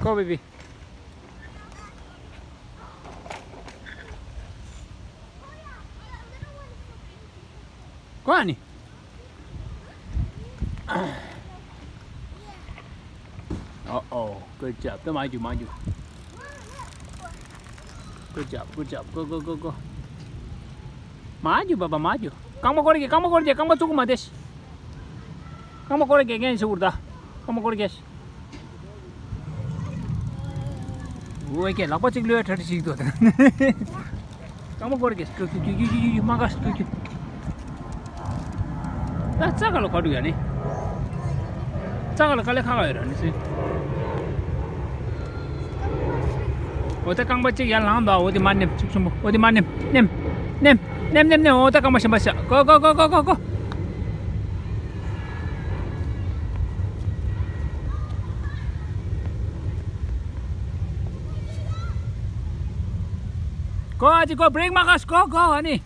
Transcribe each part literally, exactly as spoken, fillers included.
Go, baby. Go, honey. Uh-oh. Good job. Come on, you, mind you. Good job, good job. Go, go, go, go. Mind you, Baba, mind you. རྐང་པ་སྐོར་གྱི། རྐང་པ་སྐོར་གྱི། རྐང་པ་བཙུགས་མ་བསྡད། རྐང་པ་སྐོར་གྱི་རྐྱེན་ཞིག་འུར་ད། རྐང་པ་སྐོར་གྱི། འོ་ཀྱེ། ལག་པ་གཅིག་གློད་གྲ་སྒྲིག་ཞིག་འདུག་ད། རྐང་པ་སྐོར་གྱི། ཀྱུ་ཀྱུ་ཀྱུ་ཀྱུ་ཀྱུ། མ་ག་ཀྱུ་ཀྱུ། ད་རྩ་ག་ལ་ག་འགྲོ་ཡ་ནི། རྩ་ག་ལ་ག་ལེ་ཁ་ག་ཡོད་ར་ནི་སི། འོ་ད་རྐང་པ་གཅིག་ཡར་ལངས་འདུག་འོ་དེ་མར་མནན། ཚུགས་ཆེན་པོ། འོ་དེ་མར་མནན། མནན། མནན། མནན། མནན། འོ་ད་རྐང་པ་གཞན་པ་བཞག། གོ་གོ་གོ་གོ་གོ་གོ། གོ་ཨ་ཅི་གོ། བྷི་རེག་མ་ག་གོ་གོ། ཨ་ནི་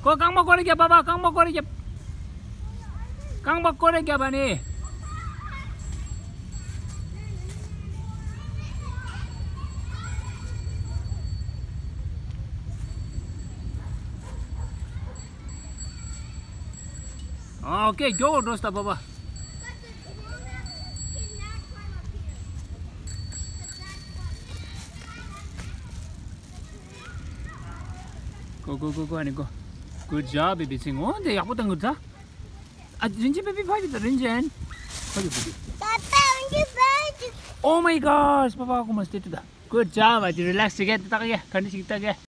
གོ། རྐང་པ་སྐོར་རྒྱབ། པ་པ། རྐང་པ་སྐོར་རྒྱབ། རྐང་པ་སྐོར་རྒྱབ། ཨ་ནི། ཨོ་ཀེ། མགྱོགས་པོ་འགྲོ་སྟབས་པ་པ། གོ་གོ་གོ་གོ། ཨ་ནི་གོ། Good job, baby. ཚིང་། འོ་འདི་ཡག་པོ་བཏང་གི་འདུག་ཨ། རིན་ཆེན་baby། ཕ་གི་ད། རིན་ཆེན། ཕ་གི་baby། Oh my gosh, papa, come on, stay to the. Good job, ཨ་ཅི། རི་ལེག་སི་བྱེད་གི། ད་ལྟ་གི་ག་འདྲ་ཞིག་ལྟ་གི།